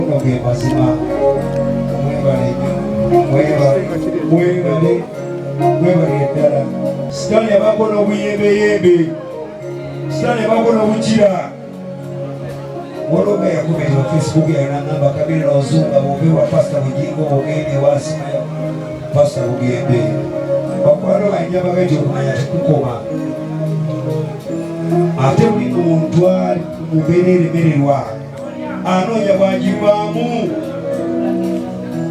Muno ge mazima. Mwebale nnyo, mwebale, mwebale, mwebale ddala. Sitaani abaako n'obuyembeyembe, sitaani abaako n'obukira. Waliwo nga yakubeera Facebook yayo nagamba kabiri n'ozunga bwove wa Pasita Bugingo bwogende wasima Pasita Bugembe. Bakwano bange njabaga nti okumanya tekukoma, ate buli muntu ali mu mbeera eremererwa anoonya bwagivaamu.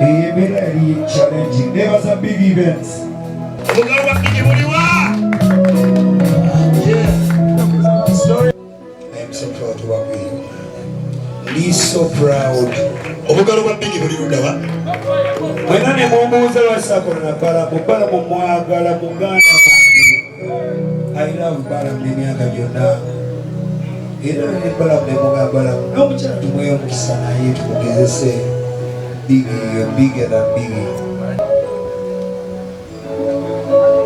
Eyo embeera yali challenge. Nebaza Big Events. Obugalo bwa Biggie buliwa? Sorry. I am so proud to work with you. Ndi so proud. Obugalo bwa Biggie buli luddawa? Mwena ne mumbuuza lwaki na Balamu. Balamu mwagala, muganda wange. I love Balamu emyaka gyonna. Era ne Balamu ne mugamba, Balamu n'omukyala tumuwe omukisa naye tumugezese. Biggie, you're bigger than Biggie.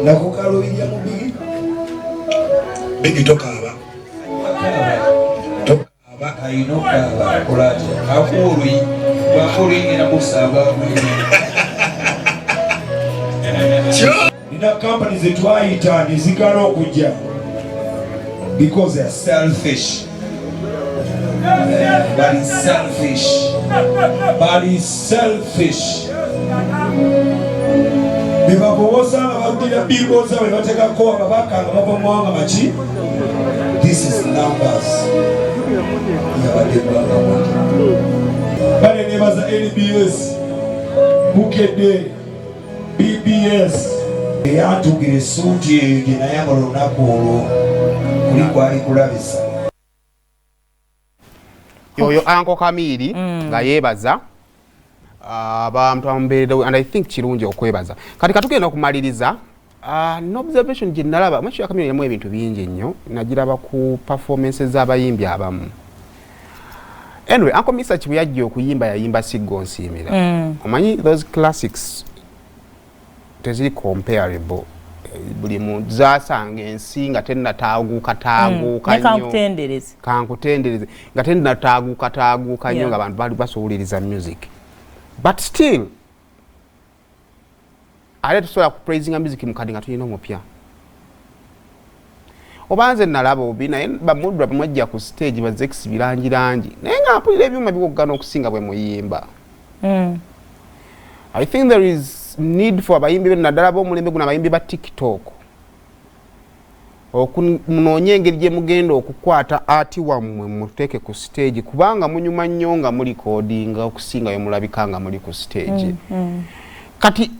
Nakukalubirya mu Biggie. Biggie, tokaaba, tokaaba. Alina okukaaba, akola atya? Akuwa oluyi, bw'akuwa oluyi ngenda kusaba. Kyo. Nina kampani zetwayita nezigala okujja because they are selfish. Bali selfish, bali selfish. Bebabuuza nga baddira billboards zaabwe bateekako ababaka nga bava mu mawanga maki. This is numbers. Yabadde ebbanga mwati. Bale, nebaza NBS, Bukedde, BBS eyantugira essuuti eyo gye nayambala olunaku olwo, kuli kwali kulabisa. Yoyo Uncle Kamiri nga yeebaza abantu amubeerewo, and I think kirungi okwebaza. Kati katugenda okumaliriza n'observation gye nalaba mu show ya Kamiri. Erimu ebintu bingi nnyo nagiraba ku performances z'abayimbi abamu. Anyway, Uncle Misach bwe yajja okuyimba, yayimba Siggo Nsiimira. Omanyi those classics teziri comparable. Buli muntu zasanga ensi nga tennataaguuka taaguuka ne nnyo. Kankutendereze. Kankutendereze nga tennataaguuka taaguuka nnyo, nga abantu bali basobuliriza music, but still ate tusobola kupraisinga music mukadde nga tulina omupya. Oba nze nalaba obi, naye bamudra bamwajja ku stage bazex birangirangi, naye nga mpulira ebyuma biwoggana okusinga bwe muyimba. I think there is need for abayimbi naddala b'omulembe guno, abayimbi ba TikTok, munoonye engeri gye mugenda okukwata ati wammwe muteeke ku stage, kubanga munyuma nnyo nga murecordinga okusinga bwe mulabika nga muli ku stage. Kati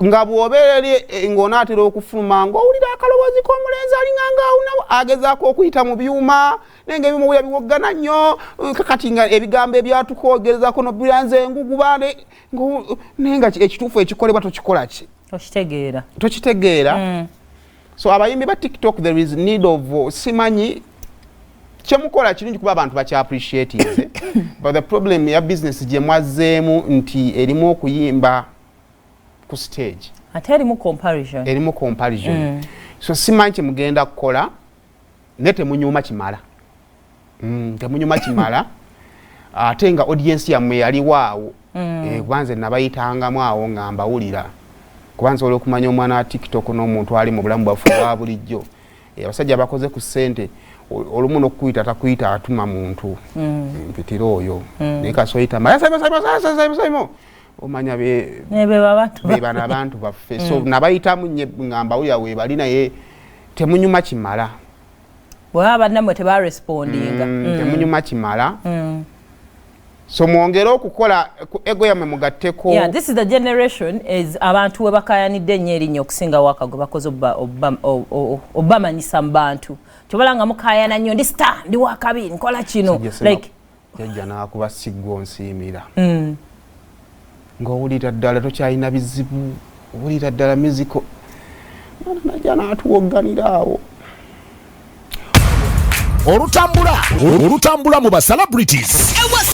nga bw'obeera eri ng'onaatera okufuluma, ng'owulira akaloboozi k'omulenzi alinga ngaawunawo agezaako okuyita mu byuma, naye nga ebyuma owulira biwoggana nnyo. Kakati nga ebigambo ebyatuka ogezaako nobira nze enguguba naye nga ekituufu ekikolebwa tokikola ki? Okitegeera. Tokitegeera. So abayimbi ba TikTok, there is need of simanyi kyemukola kirungi kuba abantu bakya-appreciatinze, but the problem ya business gye mwazzeemu nti erimu okuyimba ku stage. Ate erimu comparison. Erimu comparison. So simanyi kyemugenda kukola, naye temunyuma kimala. Temunyuma kimala, ate nga audience yammwe yaliwo awo. Kuba nze nabayitangamu awo nga mbawulira, kuba nsobola okumanya omwana wa TikTok n'omuntu ali mu bulamu bwaffe obwa bulijjo. Abasajja bakoze ku ssente, olumu n'okuyita takuyita, atuma muntu, mpitire oyo. Naye kasoyita Simon, omanya be Ne be babantu. Be bano abantu baffe. So nabayitamu nnyo nga mbawulira weebali, naye temunyuma kimala. Bwebaba bannammwe tebarespondinga. Temunyuma kimala. So mwongere okukola ku ego yammwe, mugatteko. Yeah, this is the generation is abantu we bakayanidde ennyo erinnya okusinga waka gwe bakoze obamanyisa mu bantu. Kyobala nga mukayana nnyo, ndi star, ndi wakabi, nkola kino. Sajja like jajja n'akuba Siggo Nsiimira, ng'owulira ddala tokyalina bizibu, owulira ddala musical. Mwana najja n'atuwogganira awo. Olutambula olutambula mu ba celebrities.